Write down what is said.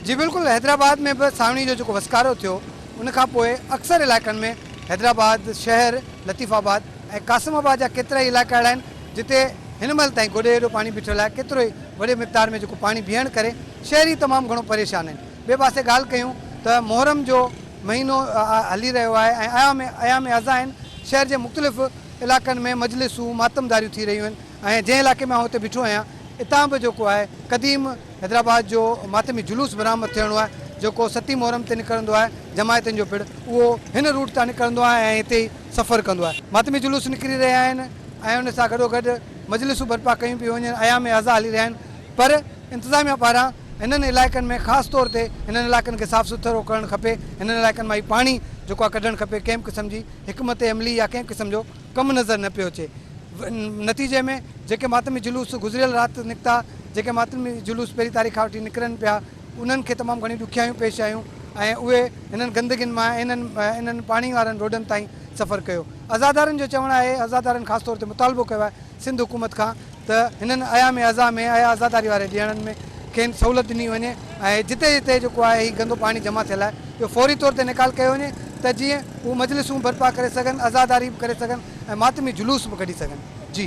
جي بلڪل حيدرآباد ۾ به سانوڻي جو جيڪو وسڪارو ٿيو ان کان پوء اڪثر علائقن ۾ حيدرآباد شهر، لطيف آباد ۽ قاسم آباد جا ڪيترائي علائقا اهڙا آهن جتي هن مهل تائين گوڏي ايڏو پاڻي بيٺل آهي ڪيترو ئي وڏي مقدار ۾ جيڪو پاڻي بيهڻ ڪري شهري تمام گهڻو پريشان آهن ٻئي پاسي ڳالهه ڪيون ته محرم جو مهينو هلي رهيو آهي ۽ ايام ايام عزا آهن شهر جي مختلف علائقن ۾ مجلسون ماتمداريون ٿي رهيون آهن ۽ جنهن علائقي ۾ آئون هتي بيٺو آهيان اتان به جيڪو آهي قديم حيدرآباد جو ماتمي جلوس برآمد ٿيڻو آهي جيڪو ستين محرم تي نڪرندو آهي جماعتن جو پڙ اهو هن روٽ تان نڪرندو آهي ۽ هتي ئي سفر ڪندو آهي ماتمي جلوس نڪري رهيا آهن ۽ ان سان گڏوگڏ مجلسون برپا ڪيون پيون وڃن ايام عزا هلي رهيا آهن پر انتظاميا پاران هنن علائقن ۾ خاص طور تي هنن علائقن کي صاف سٿرو ڪرڻ کپي هنن علائقن مان هي پاڻي جيڪو آهي ڪڍڻ کپي ڪنهن به قسم جي حڪمت عملي يا ڪنهن قسم جو ڪم نظر نه پيو اچي. نتيجي ۾ جيڪي ماتمي جلوس گذريل رات نڪتا، جيڪي ماتمي جلوس پهرين تاريخ کان وٺي نڪرن پيا، انهن کي تمام گهڻيون ڏکيائيون پيش آيون ۽ اهي هنن گندگين مان ۽ انهن پاڻي وارن روڊن تائين سفر ڪيو. عزادارن جو چوڻ آهي، عزادارن خاص طور تي مطالبو ڪيو آهي سنڌ حڪومت کان ته هنن ايام عزا ۾ ۽ عزاداري واري ڏينهڙن ۾ کين سهولت ڏني وڃي ۽ جتي جتي جيڪو آهي هي گندو پاڻي جمع ٿيل آهي اهو فوري طور تي نيڪال ڪيو وڃي ته جيئن هو مجلسون برپا ڪري سگهن، عزاداري به ڪري سگهن ۽ ماتمي جلوس به ڪڍي سگهن. جي.